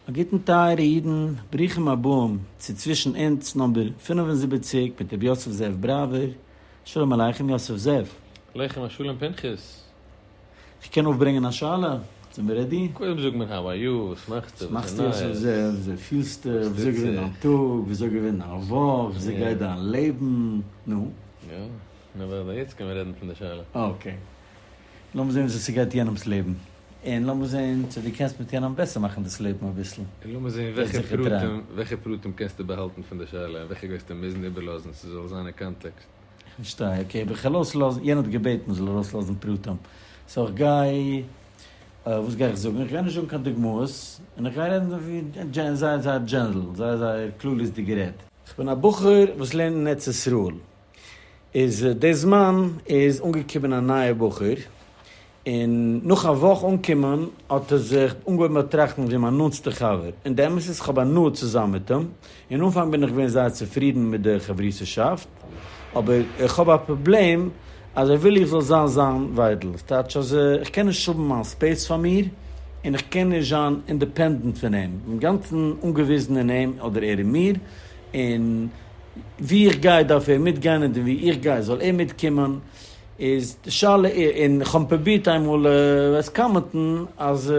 א גוטן טייערע אידן, ברוכים הבאים צו צווישן אונז number 75 מיט רבי יוסף זאב בראווער, שלום עליכם יוסף זאב. עליכם השלום פנחס. איך קען אויפברענגען א שאלה? זעמיר ready? קודם זאג מיר how are you, וואס מאכסטו, וואס מאכסטו יוסף זאב, וויאזוי פילסטו, וויאזוי געווען דיין טאג, וויאזוי געווען דיין וואך, וויאזוי גייט דיין לעבן, נו? יא, נו וואדע, יעצט קען מען רעדן פון די שאלה. okay. לאמיר זען וויאזוי ס'גייט יענעמ'ס לעבן. און לאמיר זען צו דו קענסט מיט יענעם בעסער מאכן דאס לעבן אביסל. און לאמיר זען וועלכע פרטים, וועלכע פרטים קענסטו באהאלטן פון די שאלה און וועלכע גייסטו מוזן איבערלאזן ס'זאל זיין אין קאנטעקסט. איך פארשטיי, okay, אבער כ'וועל אויסלאזן, יענער האט געבעטן מ'זאל ארויסלאזן פרטים, so איך גיי, וואס גיי איך זאגן? איך גיי נישט זאגן קיין דוגמאות, און איך גיי רעדן ווי זייער זייער general, זייער זייער כלליות'דיג גערעדט. כ'בין א בחור וואס לערנט אין ארץ ישראל, איז די זמן איז אנגעקומען א נייע בחור, און נאך א וואך אנקומען האט ער זיך אנגעהויבן באטראכטן ווי מיין נאנטסטע חבר, און די אמת איז כ'האב הנאה צו זיין מיט אים, אין אנפאנג בין איך געווען זייער צופרידן מיט די חברות'שאפט, אבער איך האב א פראבלעם אז ער וויל איך זאל זיין זיין וויידל, ס'טייטש אז איך קען נישט האבן מיין space פאר מיר, און איך קען נישט זיין independent פון אים, אינגאנצן אנגעוויזן אין אים אדער ער אין מיר, און ווי איך גיי דארף ער מיטגיין און ווי איך גיי זאל ער מיטקומען, איז די שאלה און איך האב פרובירט איינמאל עס comment ן אז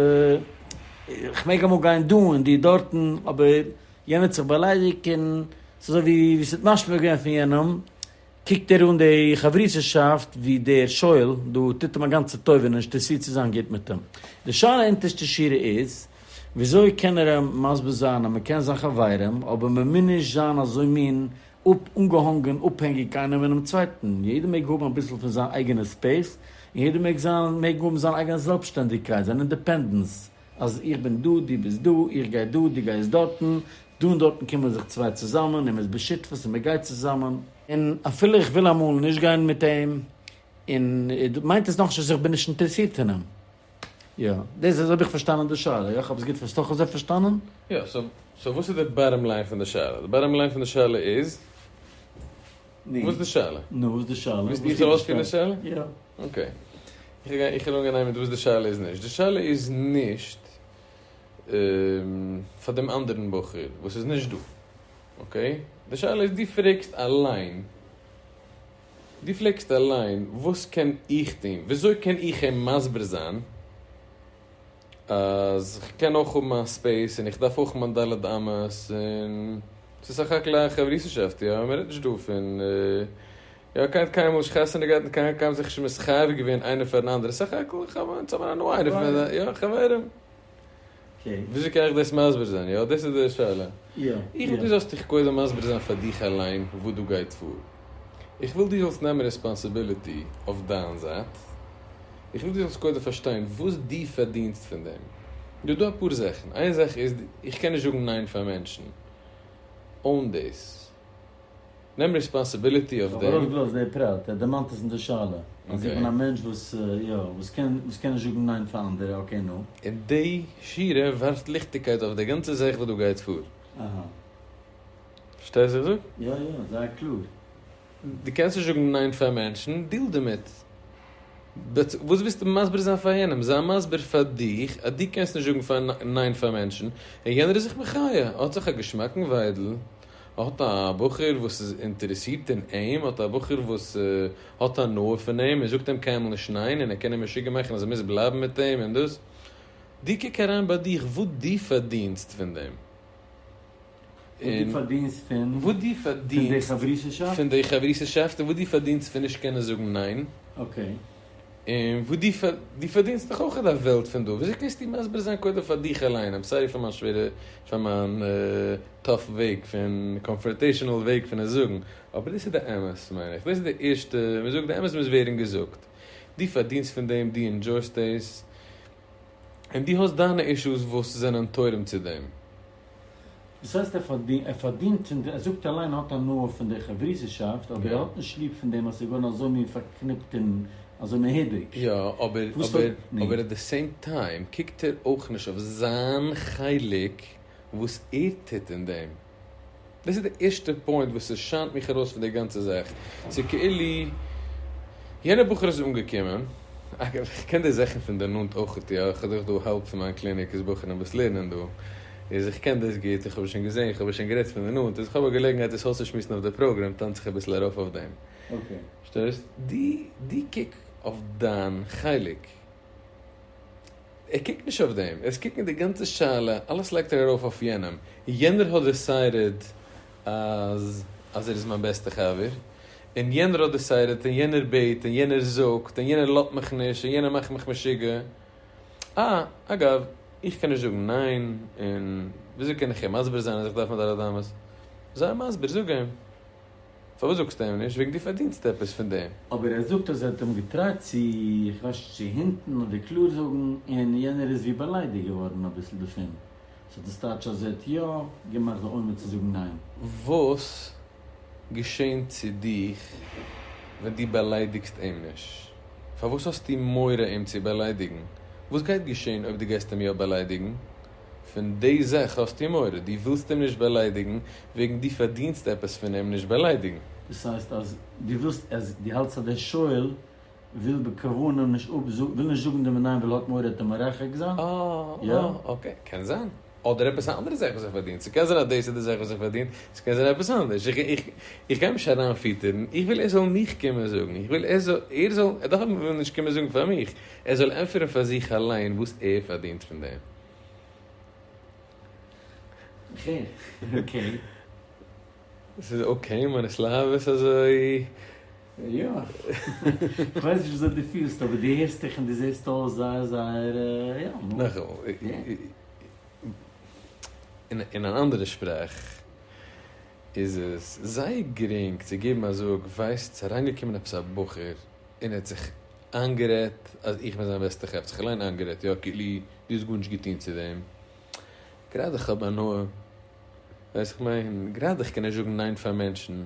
איך מעג אמאל גיין דא און דו דארטן אבער יענער האט זיך באליידיגט און ס'איז אזוי ווי ווי ס'האט משמע געווען פון יענעם קוקט ער אן די חברות'שאפט ווי דער שואל דא טוט אים א גאנצע טובה און נישט אינטערעסירט צו זיין גוט מיט אים. די שאלה אונטערשטע שורה איז וויאזוי קען ער אים מסביר זיין אז מ'קען זיין חברים אבער מ'מוז נישט זיין אזוי מין אפ אנגעהאנגען אפהענגיק איינער אינעם צווייטן, יעדער מעג האבן אביסל פון זיין אייגענע space, און יעדער מעג זיין מעג האבן זיין אייגענע זעלבסשטענדיגקייט, זיין independence, אז איך בין דא, דו ביסט דא, איך גיי דא, דו גייסט דארטן, דא און דארטן קומען זיך צוויי צוזאמען און מ'איז בשותפות און מ'גייט צוזאמען. און אפילו איך וויל אמאל נישט גיין מיט אים, און מיינט עס נאכנישט אז איך בין נישט אינטערעסירט אין אים. יא, דאס איז אזוי האב איך פארשטאנען די שאלה, יא? כ'האב עס גוט פארשטאנען? אזוי פארשטאנען? יא, so so וואס איז די bottom line פון די שאלה? די bottom line פון די שאלה איז, וואס איז די שאלה? נו, וואס איז די שאלה? ווילסט איך זאל אויספירן די שאלה? יא. okay. איך גיי איך וועל אנגיין מיט וואס די שאלה איז נישט. די שאלה איז נישט פאר דעם אנדערן בחור וואס איז נישט דא. okay? די שאלה איז דו פרעגסט אליין דו פרעגסט אליין וואס קען איך טון, וויאזוי קען איך אים מסביר זיין אז כ'קען אויך האבן מיין space און איך דארף אויך מיין ד' אמות און ס'איז סך הכל א חברות'שאפט יא, מ'רעדט נישט דא פון יא קיינער האט קיינמאל נישט חתונה געהאט און קיינער האט זיך נישט מתחייב געווען איינער פארן אנדערן, סך הכל אונז האבן הנאה איינער פון די יא חברים. וויאזוי קען איך דאס מסביר זיין? יא, דאס איז די שאלה. איך וויל דו זאלסט דיך קודם מסביר זיין פאר דיך אליין וואס דא גייט פאר. איך וויל דו זאלסט נעמען responsibility אויף דיין זייט. איך וויל דו זאלסט קודם פארשטיין וואס דו פארדינסט פון דעם. דא איז דא אפאר זאכן. איין זאך איז, איך קען נישט זאגן ניין פאר מענטשן אן דאס. נעם responsibility אויף דעם. כ'האב ארויסגעלאזט די פרט, ער דערמאנט עס אין די שאלה. אז איך בין א מענטש וואס יא, וואס קען, וואס קען נישט זאגן ניין פאר אנדערע, okay נו. און די שורה ווארפט ליכטיגקייט אויף די גאנצע זאך וואס דא גייט פאר. אהא. פארשטייסט וואס איך זאג? יא יא, זייער קלאר. דו קענסט נישט זאגן ניין פאר מענטשן, deal דערמיט. but וואס ווילסטו מסביר זיין פאר יענעם? זיי מסביר פאר דיך אז דו קענסט נישט זאגן פאר ניין פאר מענטשן, און יענער איז זיך מחיה, האט זיך א געשמאקן וויידל, האט א בחור וואס איז אינטערעסירט אין אים, האט א בחור וואס האט הנאה פון אים און זאגט אים קיינמאל נישט ניין און ער קען אים משוגע מאכן אז ער מוז בלייבן מיט אים און דאס. דו קוק אריין ביי דיך וואס דו פארדינסט פון דעם. וואס דו פארדינסט פון? וואס דו פארדינסט פון די חברות'שאפט? פון די חברות'שאפט און וואס דו פארדינסט פון נישט קענען זאגן ניין. okay. און וואס דו דו פארדינסט דאך אויך א וועלט פון דא, וויאזוי קענסטו מסביר זיין קודם פאר דיך אליין, I'm sorry פאר מיין שווערע פאר מיין tough וועג פון confrontational וועג פון עס זאגן, אבער דאס איז די אמת מיין איך, דאס איז די ערשטע, מען זאגט די אמת מוז ווערן געזאגט, דו פארדינסט פון דעם, דו enjoy סט דאס, און דו האסט דיינע issues וואס זענען תורם צו דעם. דאס הייסט ער פארדינט פון די, ער זאגט אליין ער האט הנאה פון די חברות'שאפט, אבער ער האט נישט ליב פון דעם אז ס'איז געווארן אזוי מין פארקניפט און אזוי מהודק. יא, אבער אבער אבער at the same time קוקט ער אויך נישט אויף זיין חלק וואס ער טוט אין דעם. דאס איז די ערשטע point וואס עס שיינט מיך ארויס פון די גאנצע זאך. ס'איז כאילו יענער בחור איז אנגעקומען, אגב איך קען די זאכן פון די נאנט אויכעט יא, איך האב דאך דא האלב פון מיין קליניק איז בחורים וואס לערנען דא. איז איך קען דאס גוט, איך האב עס שוין געזען, איך האב עס שוין גערעדט פון די נאנט, איז איך האב א געלעגנהייט עס אויסצושמועסן אויף די program, טאנץ איך אביסל ארויף אויף דעם. Okay. פארשטייסט? דו דו קוק אויף דיין חלק. ער קוקט נישט אויף דעם, ער איז קוקן די גאנצע שאלה, אלעס לייגט ער ארויף אויף יענעם, יענער האט decided אז אז ער איז מיין בעסטע חבר, און יענער האט decided, און יענער בעט, און יענער זאגט, און יענער לאזט מיך נישט, און יענער מאכט מיך משוגע. אה, אגב, איך קען נישט זאגן ניין, און וויאזוי קען איך אים מסביר זיין אז איך דארף מיט ד' אמות? זיי אים מסביר, זאג אים. פארוואס זאגסטו אים נישט? וועגן דו פארדינסט עפעס פון דעם. אבער ער זאגט אז ער האט אים געטרייט צו, איך ווייס נישט צו hint ן אדער קלאר זאגן, און יענער איז ווי באליידיגט געווארן אביסל דערפון. so דאס טייטש אז ער האט יא געמאכט די אומץ צו זאגן ניין. וואס געשענט צו דיך ווען דו באליידיגסט אים נישט? פארוואס האסטו מורא אים צו באליידיגן? וואס גייט געשען אויב דו גייסט אים יא באליידיגן? פון די זאך האסטו מורא, דו ווילסט אים נישט באליידיגן וועגן דו פארדינסט עפעס פון אים נישט באליידיגן. דאס הייסט אז דו ווילסט אז דו האלטסט אז דער שואל וויל בכוונה נישט וויל נישט זאגן דעם ניין ווייל ער האט מורא ער וועט אים מרחק זיין? אה, יא? אה, okay, קען זיין. אדער עפעס א אנדערע זאך וואס ער פארדינט. ס'קען זיין אז דאס איז די זאך וואס ער פארדינט, ס'קען זיין עפעס אנדערש. איך איך איך גיי אים נישט אריינפיטערן, איך וויל ער זאל מיך קומען זאגן, איך וויל ער זאל, ער זאל, ער דארף אפילו נישט קומען זאגן פאר מיך, ער זאל ענטפערן פאר זיך אליין וואס ער פארדינט פון דעם. Okay, okay. ס'איז okay, מיין התלהבות אזוי. יא. איך ווייס נישט וויאזוי דו פילסט, אבער דו הערסט דיך און דו זעסט אויס זייער זייער יא. נאכאמאל, אין אן אנדערע שפראך איז עס זייער גרינג צו געבן א זאג, ווייסט, ס'איז אריינגעקומען עפעס א בחור און ער האט זיך איינגערעדט אז איך בין זיין בעסטע חבר, זיך אליין איינגערעדט, יא, כאילו דו האסט גארנישט געטון צו דעם. גראדע איך האב הנאה, ווייסט איך מיין, גראדע איך קען נישט זאגן ניין פאר מענטשן.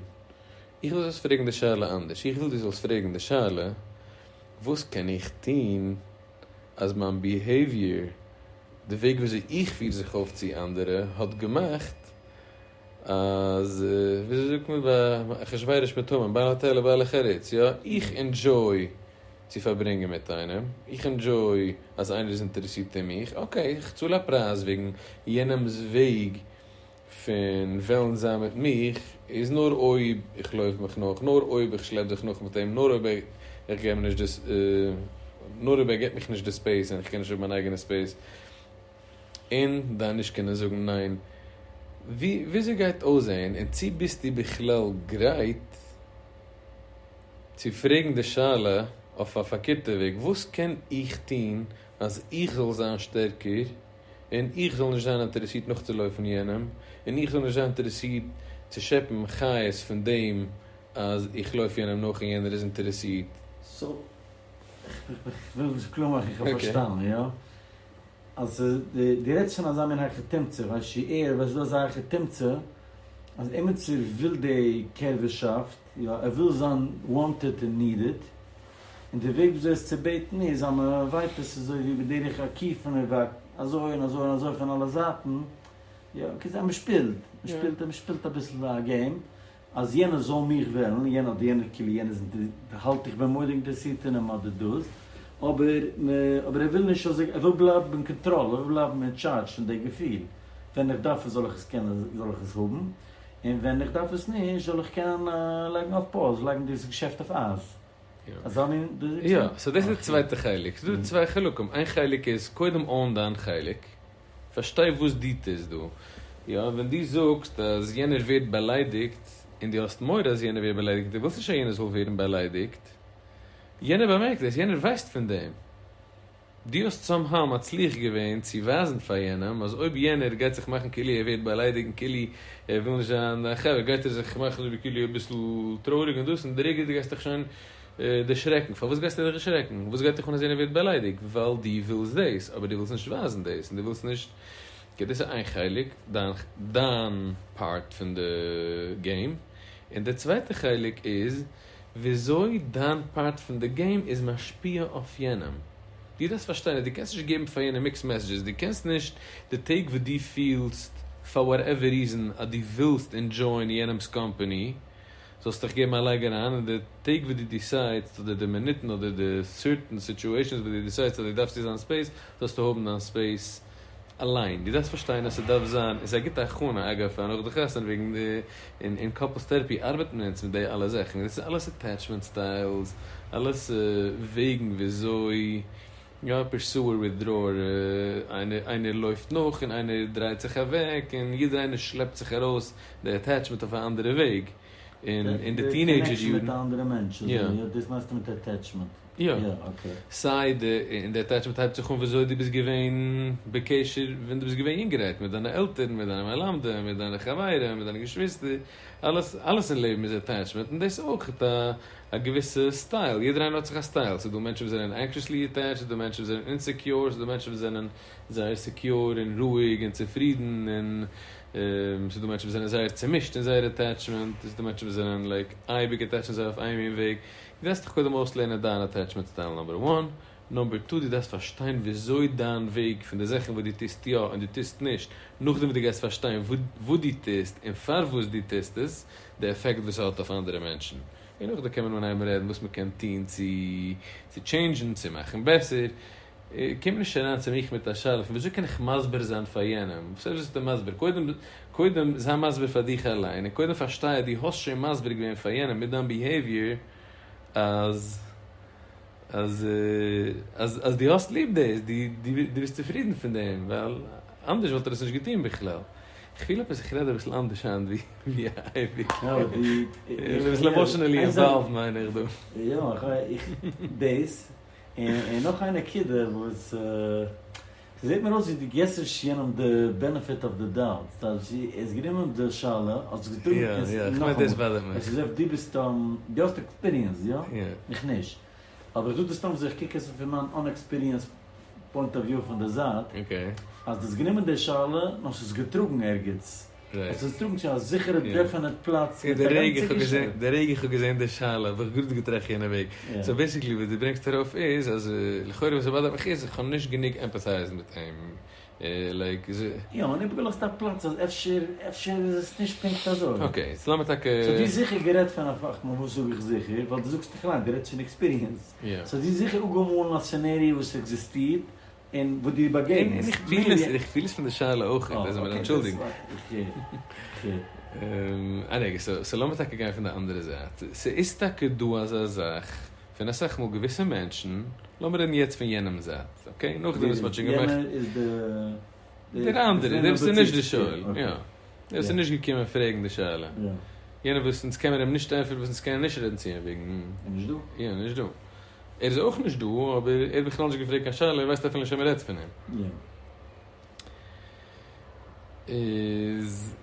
איך וויל זאלסט פרעגן די שאלה אנדערש, איך וויל דו זאלסט פרעגן די שאלה, וואס קען איך טון אז מיין behavior, די וועג וויאזוי איך פיר זיך אויף צו אנדערע, האט געמאכט אז, וויאזוי זאגט מען ביי אחשורוש מיט המן, בין הטלה בין לחריץ, יא, איך enjoy צו פארברענגען מיט איינעם, איך enjoy אז איינער איז אינטערעסירט אין מיך, okay, איך צאל א פרייז וועגן יענעמ'ס וועג פון וועלן זיין מיט מיך, איז נאר אויב איך לויף מיך נאך, נאר אויב איך שלעפ זיך נאך מיט אים, נאר אויב איך געב נישט דאס, נאר אויב ער געבט מיך נישט די space און איך קען נישט האבן מיין אייגענע space, און דיין נישט קענען זאגן ניין. ווי וויאזוי גייט אויסזען, און צו ביסטו בכלל גרייט צו פרעגן די שאלה אויף א פארקערטע וועג, וואס קען איך טון אז איך זאל זיין שטערקער, און איך זאל נישט זיין אינטערעסירט נאכצולויפן יענעם, און איך זאל נישט זיין אינטערעסירט צו שעפן חיות פון דעם אז איך לויף יענעם נאך און יענער איז אינטערעסירט. So, איך וויל נישט קלאר מאכן, איך האב פארשטאנען, יא? אז דו רעדסט פון אזא מין היכי תמצא, ווייסט ער, ווייסט דו אזא היכי תמצא, אז עמיצער וויל די קערבערשאפט, יא, ער וויל זיין wanted און needed, און די וועג וויאזוי עס צו בעטן איז אז מען ווייט עס אזוי ווי בדרך עקיפין און וואק, אזוי און אזוי און אזוי פון אלע זייטן, יא, כזה מען שפילט, מען שפילט, מען שפילט אביסל א game, אז יענער זאל מיך וועלן, יענער אדער יענער, כאילו יענער איז האלט איך בין מורא'דיג אינטערעסירט אין אים אדער דאס, אבער אבער ער וויל נישט אזוי, ער וויל בלייבן אין קאנטראל, ער וויל בלייבן אין טשארדזש פון די געפיל, ווען איך דארף עס זאל איך עס קענען, זאל איך עס האבן, און ווען איך דארף עס נישט זאל איך קענען לייגן אויף pause, לייגן דאס געשעפט אויף אייז. אזא מין, דאס זאגסטו? יא, so דאס איז די צווייטע חלק, ס'איז דא צוויי חלקים, איין חלק איז קודם own דיין חלק, פארשטיי וואס דו טוסט דא, יא, ווען דו זאגסט אז יענער ווערט באליידיגט, און דו האסט מורא אז יענער ווערט באליידיגט, דו ווילסט נישט אז יענער זאל ווערן באליידיגט, יענער באמערקט דאס, יענער ווייסט פון דעם, דו האסט somehow מצליח געווען צו ווייזן פאר יענעם אז אויב יענער גייט זיך מאכן כאילו ער ווערט באליידיגט און כאילו ער וויל נישט זיין דיין חבר, גייט ער זיך מאכן אזוי ווי כאילו אביסל טרויעריג און דאס, און די רגע דו גייסט דיך שוין דערשרעקן. פארוואס גייסטו דיך דערשרעקן? וואס גייט דיך אן אז יענער ווערט באליידיגט? ווייל דו ווילסט דאס, אבער דו ווילסט נישט ווייזן דאס, און דו ווילסט נישט. Okay, דאס איז איין חלק, דיין דיין part פון די game. און די צווייטע חלק איז, וויאזוי דיין part פון די game איז משפיע אויף יענעם. דו דארפסט פארשטיין אז דו קענסט נישט געבן פאר יענעם mixed messages, דו קענסט נישט די טעג וואס דו פילסט פאר whatever reason אז דו ווילסט enjoy ען יענעמ'ס קאמפאני, זאלסט דיך געבן א לייג אריין, און די טעג וואס דו decide סט אדער די מינוטן אדער די certain situations וואס דו decide סט אז דו דארפסט צו זיין space, זאלסטו האבן דיין space. אליין, דו דארפסט פארשטיין אז ס'דארף זיין, און ס'איז א גוטע הכנה אגב פאר נאך די חתונה וועגן די, אין אין couples therapy ארבעט מען אונז מיט די אלע זאכן, דאס איז אלעס attachment styles, אלעס וועגן וויאזוי, יא, pursuer withdrawer, איינער איינער לויפט נאך און איינער דרייט זיך אוועק און יעדער איינער שלעפט זיך ארויס די attachment אויף א אנדערע וועג, און אין די די teenager connection מיט יארן, א אנדערע מענטש, יא. אזוי, יא, דאס מיינסטו מיט attachment? יא. יא, okay. סיי די, און די attachment הייבט זיך אן וויאזוי דו ביסט געווען בקשר ווען דו ביסט געווען יונגערהייט מיט דיינע עלטערן, מיט דיינע מלמדים, מיט דיינע חברים, מיט דיינע געשוויסטער, אלעס אלעס אין לעבן איז attachment און דאס איז אויך א א געוויסע style, יעדער איינער האט זיך א style, ס'איז דא מענטשן וואס זענען anxiously attached, ס'איז דא מענטשן וואס זענען insecure, ס'איז דא מענטשן וואס זענען זייער secure און רואיג און צופרידן, און ס'איז דא מענטשן וואס זענען זייער צומישט אין זייער attachment, ס'איז דא מענטשן וואס זענען like אייביג attached זיי אויף איין מין וועג, דו דארפסט דיך קודם אויסלערנען דיין attachment style number one, number two דו דארפסט פארשטיין וויאזוי דיין וועג פון די זאכן וואס דו טוסט יא און דו טוסט נישט, נאכדעם וואס דו גייסט פארשטיין וואס דו טוסט און פארוואס דו טוסט עס, די עפעקט וואס ס'האט אויף אנדערע מענטשן. און נאכדעם קען מען אנהייבן רעדן וואס מ'קען טון צו צו change ן, צו מאכן בעסער. קום נישט אריין צו מיך מיט א שאלה פון וויאזוי קען איך מסביר זיין פאר יענעם, וואס הייסט ביסטו מסביר? קודם קודם זיי מסביר פאר דיך אליין, און קודם פארשטיי אז דו האסט שוין מסביר געווען פאר יענעם מיט דיין behavior אז אז אז אז דו האסט ליב דאס, דו דו ביסט צופרידן פון דעם, ווייל אנדערש וואלט ער עס נישט געטון בכלל. איך פיל עפעס איך רעד אביסל אנדערש היינט ווי ווי אייביג. אביסל emotionally involved מיין איך דא. יא, איך דאס, און נאך איין נקודה וואס ס'זעט מיר אויס ווי דו געסט נישט יענעם די benefit of the doubt, ס'טייטש דו האסט גענומען די שאלה, האסט עס געטראגן און נאכאמאל, עס איז אויף דו ביסט דו האסט experience, יא? איך נישט. אבער איך זאג דיר סתם אזוי, איך קוק עס פון מיין unexperienced point of view פון די זייט, אז דו האסט גענומען די שאלה און האסט עס געטראגן ערגעץ, האסט עס געטראגן צו א זיכערע definite פלאץ מיט א גאנצע גישה. די רגע איך האב געזען די שאלה האב איך גראד געטראכט יענע וועג. so basically וואס דו ברענגסט ארויף איז אז לכאורה וואס ס'באדערט מיך איז איך האב נישט גענוג empathize מיט אים. like. יא, און איבערגעלאזט א פלאץ אז אפשר אפשר איז עס נישט פונקט אזוי. okay, so לאמיר טאקע. so דו האסט זיכער גערעדט פון א פאכמאן, וואס זאג איך זיכער? ווייל דו זאגסט דאך אליין, דו רעדסט פון experience. so דו האסט זיכער אפגעמאלן א scenario וואס עקזיסטירט און וואס דו באגעגנסט. און איך פיל עס, איך פיל עס פון די שאלה אויך, זאל מיר אנטשולדיגן. Anyway, so לאמיר טאקע גיין פון די אנדערע זייט. ס'איז טאקע דא אזא זאך פון אסאך מאל געוויסע מענטשן, לאמיר רעדן יעצט פון יענעם זייט, okay? נאכדעם וואס מ'האט שוין געמאכט. יענער איז די. דער אנדערער, דער וואס איז נישט די שואל, יא. דער וואס איז נישט געקומען פרעגן די שאלה. יענער וואס אונז קען מיר אים נישט ענטפערן, וואס אונז קענען נישט רעדן צו אים וועגן. ער איז נישט דא? יא, נישט דא. ער איז אויך נישט דא, אבער ער האט בכלל נישט געפרעגט קיין שאלה, ער ווייסט אפילו נישט אז מ'רעדט פון אים. יא. איז.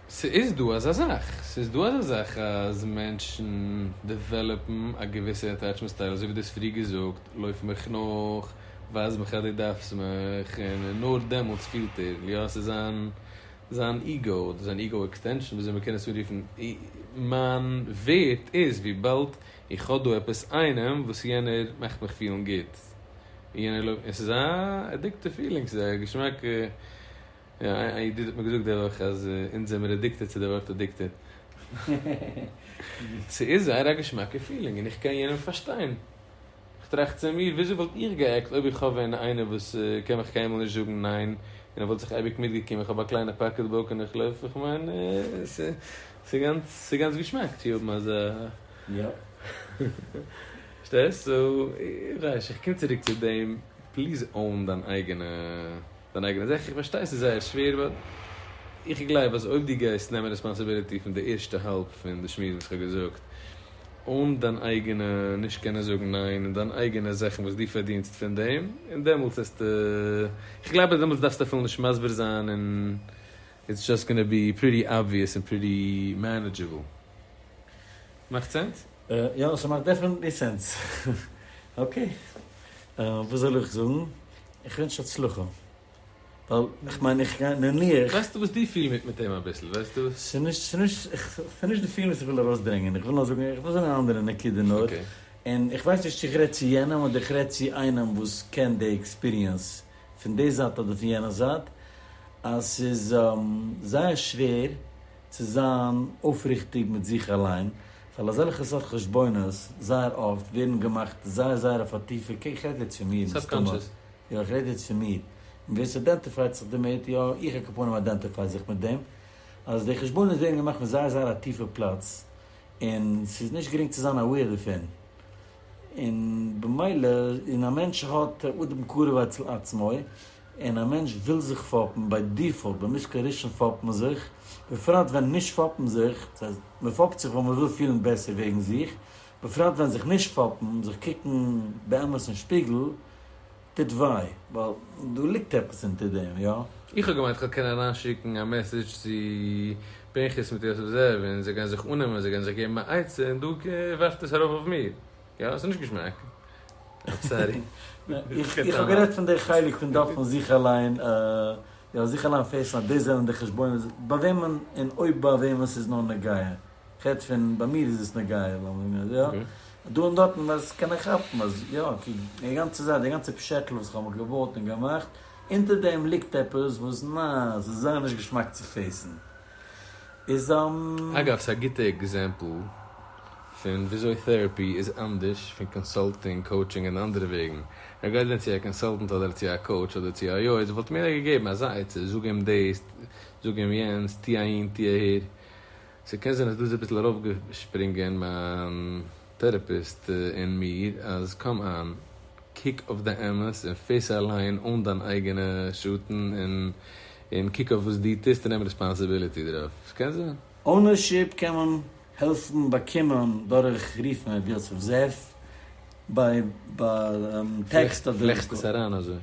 ס'איז דא אזא זאך, ס'איז דא אזא זאך אז מענטשן develop ן א געוויסע attachment style, אזוי ווי דו האסט פריער געזאגט, לויף מיך נאך, ווייז מיך אז דו דארפסט מיך, און נאר דעמאלטס פילט ער, יא, ס'איז זיין זיין ego, אדער זיין ego extension, וויאזוי מ'קען עס אנרופן, מיין ווערט איז וויבאלד איך האב דא עפעס איינעם וואס יענער מאכט מיך פילן גוט, און יענער לויפט, און ס'איז א addictive feeling, ס'איז א געשמאקע. יא, א ידיד האט מיר געזאגט די וואך אז אונז זעמיר addicted צו די ווארט addicted. ס'איז זייער א געשמאקע feeling און איך קען יענעם פארשטיין. איך טראכט צו מיר, וויאזוי וואלט איך גע act אויב איך האב ווען איינער וואס קען מיך קיינמאל נישט זאגן ניין און ער וואלט זיך אייביג מיטגעקומען, איך האב א קליינע pocketbook און איך לויף, איך מיין ס'איז גאנץ געשמאק צו האבן אזא. יא. פארשטייסט? so, איך ווייס, איך קום צוריק צו דעם, please own דיין אייגענע. דיין אייגענע זאך, איך פארשטיי ס'איז זייער שווער but איך גלייב אז אויב דו גייסט נעמען responsibility פון די ערשטע האלב פון די שמועס וואס איך האב געזאגט, אן דיין אייגענע נישט קענען זאגן ניין און דיין אייגענע זאכן וואס דו פארדינסט פון דעם, און דעמאלטס וועסטו, איך גלייב אז דעמאלטס דארפסטו אפילו נישט מסביר זיין און it's just gonna be pretty obvious און pretty manageable. מאכט sense? יא, ס'מאכט definitely sense. Okay. וואס זאל איך זאגן? איך ווינטש הצלחה. ווייל איך מיין איך גיי נניח. ווייסטו וואס דו פיל מיט מיט אים אביסל ווייסטו וואס. ס'נישט ס'נישט ס'נישט די פיל וואס איך וויל ארויסברענגען איך וויל נאר זאגן איך וויל זאגן א אנדערע נקודה נאר. און איך ווייס נישט צו איך רעד צו יענעם אדער איך רעד צו איינעם וואס קען די experience פון די זייט אדער פון יענע זייט אז ס'איז זייער שווער צו זיין אויפריכטיג מיט זיך אליין ווייל אזעלכע סארט חשבונות זייער אפט ווערן געמאכט זייער זייער אויף א טיפע, איך רעד יעצט פון מיר מסתמא. Subconscious. יא, איך רעד יעצט פון מיר, און ווער ס'אידענטיפייט זיך דערמיט, יא, איך על כל פנים identify זיך מיט דעם, אז די חשבונות ווערן געמאכט פון זייער זייער א טיפע פלאץ, און ס'איז נישט גרינג צו זיין aware דערפון, און במילא, און א מענטש האט אדם קרוב אצל עצמו, און א מענטש וויל זיך פאפן, by default, במושכל ראשון פאפט מען זיך, בפרט ווען נישט פאפן זיך, דאס הייסט, מען פאפט זיך ווייל מען וויל פילן בעסער וועגן זיך, בפרט ווען זיך נישט פאפן, זיך קוקן באמת אין שפיגל, טוט וויי, ווייל דא ליגט עפעס אונטער דעם, יא? איך האב געמיינט כ'וועל קענען אריינשיקן א message צו פנחס מיט יוסף זאב און זיי גייען זיך אננעמען, זיי גייען זיך געבן א עצה און דא ווארפט עס ארויף אויף מיר. יא, ס'איז נישט געשמאק. I'm sorry. איך האב גערעדט פון די חלק פון דארפן זיך אליין, יא, זיך אליין face ן אז דאס זענען די חשבונות ביי וועמען און אויב ביי וועמען ס'איז נאר נוגע. כ'רעד פון ביי מיר איז עס נוגע, לאמיר זאגן, יא. דא און דארטן אז קען איך כאפן אז יא, okay, די גאנצע זאך, די גאנצע פשעטל וואס כ'האב מיך געבויט און געמאכט, אונטער דעם ליגט עפעס וואס נעה, ס'איז זייער נישט געשמאק צו face ן. איז. אגב, ס'איז א גוטע example פון וויאזוי therapy איז אנדערש פון consulting, coaching און אנדערע וועגן. ער גייט ווען צו א consultant אדער צו א coach אדער צו א יועץ וואלט אים יענער געגעבן אזא עצה, זאג אים דאס, זאג אים יענץ, טו אהין, טו אהער. ס'קען זיין אז דא איז אביסל ארויפגעשפרינגען מיין therapist אין מיר אז come on, קוק אויף די אמת און face אליין אן דיין אייגענע שאטן און און קוק אויף וואס דו טוסט און נעם responsibility דערויף. ס'קען זיין. Ownership קען מען העלפן באקומען דורך רופן ר' יוסף זאב ביי טעקסט אדער. פלעכסט עס אריין אזוי.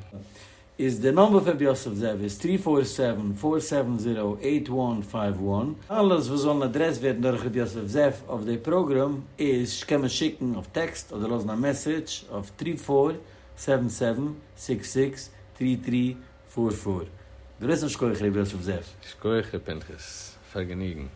איז די number פון רבי יוסף זאב איז three four seven four seven zero eight one five one. אלעס וואס זאלן addressed ווערן דורך רבי יוסף זאב אויף די פראגראם איז קען מען שיקן אויף טעקסט אדער לאזן א message אויף three four seven seven six six three three four four. גרויסן שכוח רבי יוסף זאב. שכוח ר' פנחס. פארגעניגן.